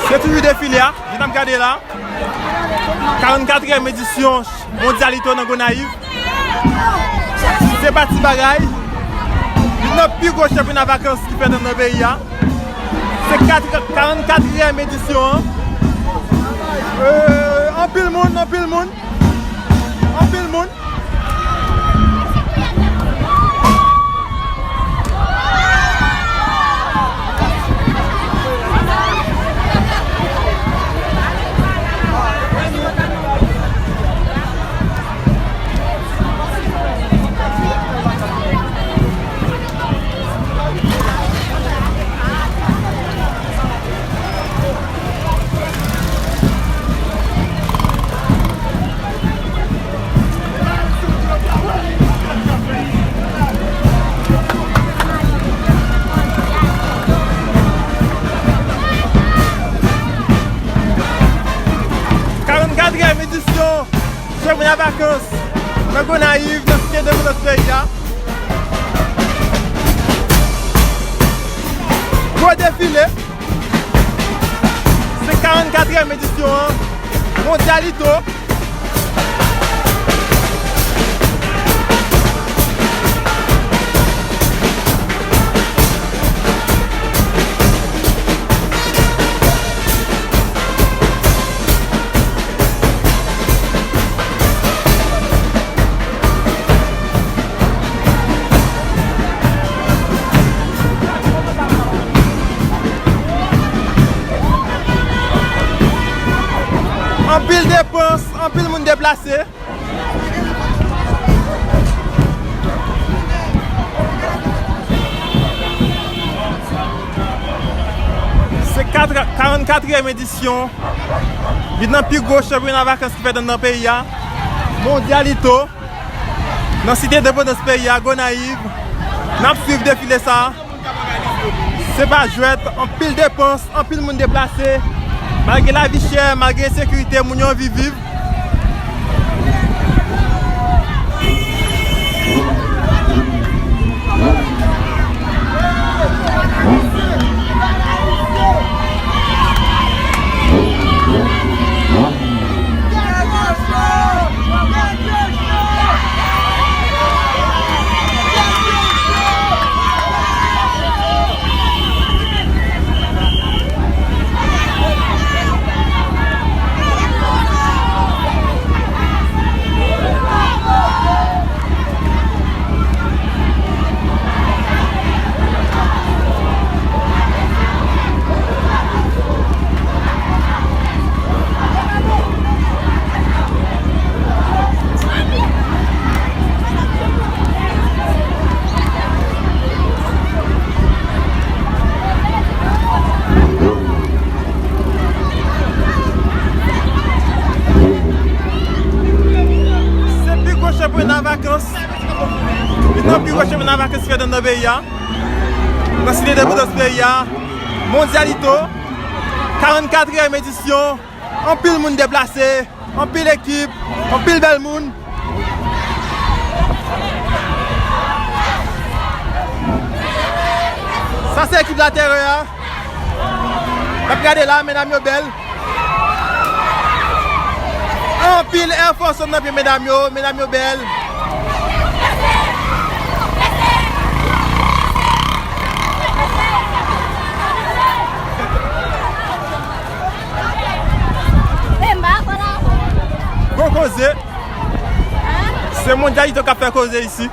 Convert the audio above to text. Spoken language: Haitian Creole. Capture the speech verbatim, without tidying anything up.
Se toujou defile a, jan n ap gade la. Karannkatriyèm edisyon Mondyalito nan Gonayiv. Se pa ti bagay. Youn nan pi gwo chanpyona vakans ki fèt anndan peyi a. Se kat-, karannkatriyèm edisyon an. Euh, anpil moun, anpil moun, anpil moun. Karannkatriyèm edisyon Chanpyona vakans nan Gonayiv, nan Site Endepandans peyi a. Gwo defile. Se karannkatriyèm edisyon an. Mondyalito. Anpil depans, anpil moun deplase. Se kat-, karannkatriyèm edisyon youn nan pi gwo chanpyona vakans ki fèt anndan peyi a, Mondyalito, nan Site Endepandans peyi a, Gonayiv. N ap swiv defile sa a. Se pa jwèt, anpil depans, anpil moun deplase. Malgre lavi chè, malgre ensekirite, moun yo anvi viv. Se pi gwo chanpyona vakans. Youn nan pi gwo chanpyona vakans ki fèt anndan peyi a. Nan Site Endepandans peyi a. Mondyalito. Karannkatriyèm edisyon. Anpil moun deplase. Anpil ekip. Anpil bèl moun. Sa se ekip Latèrè a. N ap gade la, medam yo bèl. Anpil Air Force One nan pye medam yo, medam yo bèl. Gwo koze. Se Mondyalito k ap fè koze isi.